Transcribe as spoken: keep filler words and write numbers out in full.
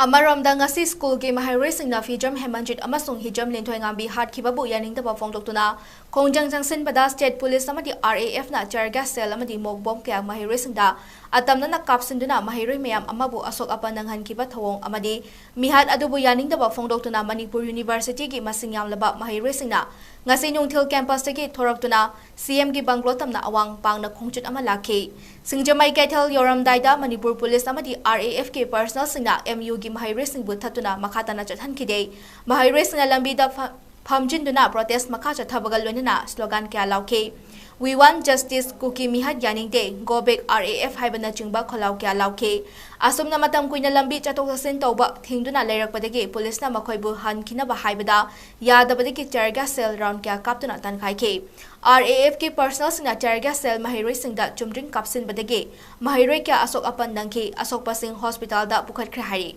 ꯑꯃꯔꯣꯝꯗ, ꯉꯁꯤ ꯁ꯭ꯀꯨꯜꯒꯤ ꯃꯍꯩꯔꯣꯏꯁꯤꯡꯅ ꯐꯤꯖꯝ ꯍꯦꯃꯟꯖꯤꯠ ꯑꯃꯁꯨꯡ ꯍꯤꯖꯝ ꯂꯤꯟꯊꯣꯏꯉꯥꯝꯕꯤ ꯍꯥꯠꯈꯤꯕꯕꯨ ꯌꯥꯅꯤꯡꯗꯕ ꯐꯣꯡꯗꯣꯛꯇꯨꯅ ꯈꯣꯡꯖꯪ ꯆꯪꯁꯤꯟꯕꯗ ꯁ꯭ꯇꯦꯠ ꯄꯨꯂꯤꯁ ꯑꯃꯗꯤ ꯑꯥꯔ ꯑꯦ ꯑꯦꯐꯅ ꯇꯤꯌꯔ ꯒ꯭ꯌꯥꯁ ꯁꯦꯜ ꯑꯃꯗꯤ ꯃꯣꯛ ꯕꯣꯝ ꯀꯌꯥ ꯃꯍꯩꯔꯣꯏꯁꯤꯡꯗ ꯑꯇꯝꯅꯅ ꯀꯥꯞꯁꯤꯟꯗꯨꯅ ꯃꯍꯩꯔꯣꯏ ꯃꯌꯥꯝ ꯑꯃꯕꯨ ꯑꯁꯣꯛ ꯑꯄꯟ ꯅꯪꯍꯟꯈꯤꯕ ꯊꯧꯑꯣꯡ ꯑꯃꯗꯤ ꯃꯤꯍꯥꯠ ꯑꯗꯨꯕꯨ ꯌꯥꯅꯤꯡꯗꯕ ꯐꯣꯡꯗꯣꯛꯇꯨꯅ ꯃꯅꯤꯄꯨꯔ ꯌꯨꯅꯤꯚꯔꯁꯤꯇꯤꯒꯤ ꯃꯁꯤꯡ ꯌꯥꯝꯂꯕ ꯃꯍꯩꯔꯣꯏꯁꯤꯡꯅ ꯉꯁꯤ ꯅꯨꯡꯊꯤꯜ ꯀꯦꯝꯄꯁꯇꯒꯤ ꯊꯣꯔꯛꯇꯨꯅ ꯁꯤ ꯑꯦꯝꯒꯤ ꯕꯪꯒ꯭ꯂꯣ ꯇꯝꯅ ꯑꯋꯥꯡ ꯄꯥꯡꯅ ꯈꯣꯡꯆꯠ ꯑꯃ ꯂꯥꯛꯈꯤ꯫ ꯁꯤꯡꯖꯃꯩ ꯀꯩꯊꯦꯜ ꯌꯧꯔꯝꯗꯥꯏꯗ ꯃꯅꯤꯄꯨꯔ ꯄꯨꯂꯤꯁ ꯑꯃꯗꯤ ꯑꯥꯔ ꯑꯦ ꯑꯦꯐꯀꯤ ꯄꯔꯁꯅꯦꯜꯁꯤꯡꯅ ꯑꯦꯝ ꯌꯨꯒꯤ ꯃꯍꯩꯔꯣꯏꯁꯤꯡꯕꯨ ꯊꯠꯇꯨꯅ ꯃꯈꯥ ꯇꯥꯅ ꯆꯠꯍꯟꯈꯤꯗꯦ꯫ ꯃꯍꯩꯔꯣꯏꯁꯤꯡꯅ ꯂꯝꯕꯤꯗ ꯐ-, ꯐꯝꯖꯤꯟꯗꯨꯅ ꯄ꯭ꯔꯣꯇꯦꯁ ꯃꯈꯥ ꯆꯠꯊꯕꯒ ꯂꯣꯏꯅꯅ ꯁ꯭ꯂꯣꯒꯥꯟ ꯀꯌꯥ ꯂꯥꯎꯈꯤ꯫ "We want justice, ꯀꯨꯀꯤ ꯃꯤꯍꯥꯠ ꯌꯥꯅꯤꯡꯗꯦ, "Go back R A F" ꯍꯥꯏꯕꯅꯆꯤꯡꯕ ꯈꯣꯜꯂꯥꯎ ꯀꯌꯥ ꯂꯥꯎꯈꯤ꯫ ꯑꯁꯨꯝꯅ ꯃꯇꯝ ꯀꯨꯏꯅ ꯂꯝꯕꯤ ꯆꯠꯊꯣꯛ ꯆꯠꯁꯤꯟ ꯇꯧꯕ ꯊꯤꯡꯗꯨꯅ ꯂꯩꯔꯛꯄꯗꯒꯤ ꯄꯨꯂꯤꯁꯅ ꯃꯈꯣꯏꯕꯨ ꯍꯟꯈꯤꯅꯕ ꯍꯥꯏꯕꯗ ꯌꯥꯗꯕꯗꯒꯤ ꯇꯤꯌꯔ ꯒ꯭ꯌꯥꯁ ꯁꯦꯜ ꯔꯥꯎꯟ ꯀꯌꯥ ꯀꯥꯞꯇꯨꯅ ꯇꯥꯟꯈꯥꯏꯈꯤ꯫ ꯑꯥꯔ ꯑꯦ ꯑꯦꯐꯀꯤ ꯄꯔꯁꯅꯦꯜꯁꯤꯡꯅ ꯇꯤꯌꯔ ꯒ꯭ꯌꯥꯁ ꯁꯦꯜ ꯃꯍꯩꯔꯣꯏꯁꯤꯡꯗ ꯆꯨꯝꯗ꯭ꯔꯤꯡ ꯀꯥꯞꯁꯤꯟꯕꯗꯒꯤ ꯃꯍꯩꯔꯣꯏ ꯀꯌꯥ ꯑꯁꯣꯛ ꯑꯄꯟ ꯅꯪꯈꯤ꯫ ꯑꯁꯣꯛꯄꯁꯤꯡ ꯍꯣꯁꯄꯤꯇꯥꯜꯗ ꯄꯨꯈꯠꯈ꯭ꯔꯦ ꯍꯥꯏꯔꯤ꯫